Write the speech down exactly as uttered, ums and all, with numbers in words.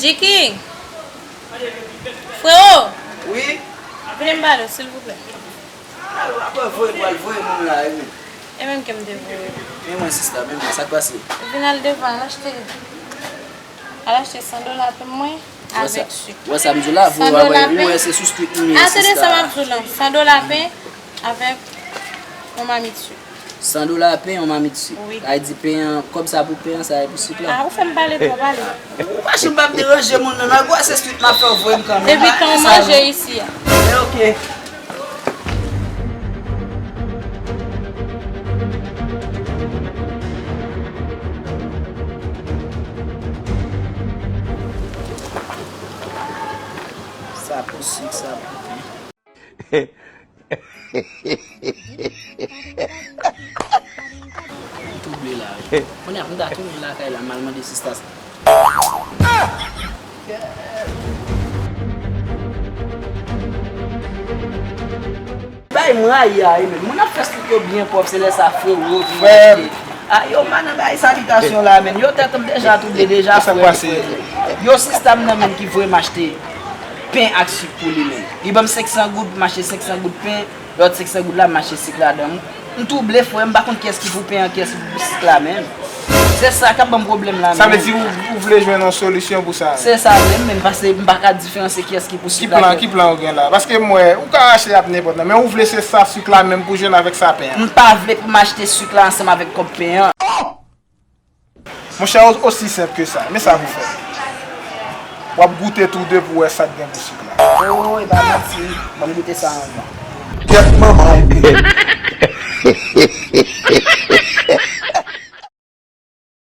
Jiki! Frewo! Wi? Vini m pale w, silvouplè. Apre voye pral voye moun la, wi. E menm ke m te voye. Men mwen, sista, men mwen, sa k pase? Vin al devan, al achte, al achte san dola pen mwen avèk sik. Wè sa m di w la, voye w ap voye, ou wè se sou street m ye, sista. Tande sa m ap di w lan, san dola pen avèk yon mamit sik. San dola pen, yon mamit sik. Wi. Sa vle di pen an, kòb sa pou pen an, sa e pou sik la. Ah, ou fè m pale twò, pale. Ou pa janm ap deranje moun nan, nan gwa se street m ap fè w voye m kanmenm. Depi kan w manje isi a? Men oke. Sa pou sik, sa pou pen. M twouble la, wi. Kounye a, m ta tounen lakay la, m al mande sista sa. Bay m rayi a, wi, men moun ap fè street yo byen pwòp, se lè sa frewo vin achte. A, yo, man, nan bay salitasyon la, men. Yo, tèt m deja twouble, deja frewo. Yo, sista m nan, men, ki voye m achte pen ak sik pou li menm. Li ban m senk san goud pou m achte senk san goud pen, lòt senk san goud la m achte sik ladan. M twouble, frè m, m pa konn kiyès ki pou pen an, kiyès ki pou sik la menm. Se sa k ap ban m pwoblèm la menm. Sa vle di ou, ou vle jwenn yon solisyon pou sa? Se sa menm, men m pa se, m pa ka diferansye kiyès ki pou sik la. Ki plan, ki plan ou gen la? Paske m wè, ou ka rache ap nenpòt nan, men ou vle se sa sik la menm pou jwenn avèk sa pen an? M pa vle pou m achte sik la ansanm avèk kòb pen an. Monchè, o-, osi senp ke sa. Men sa pou fè. W ap goute tou de pou wè sa k gen pou sik la. Oh, e pa manti. Ban m goute sa anvan. Kèt manman w.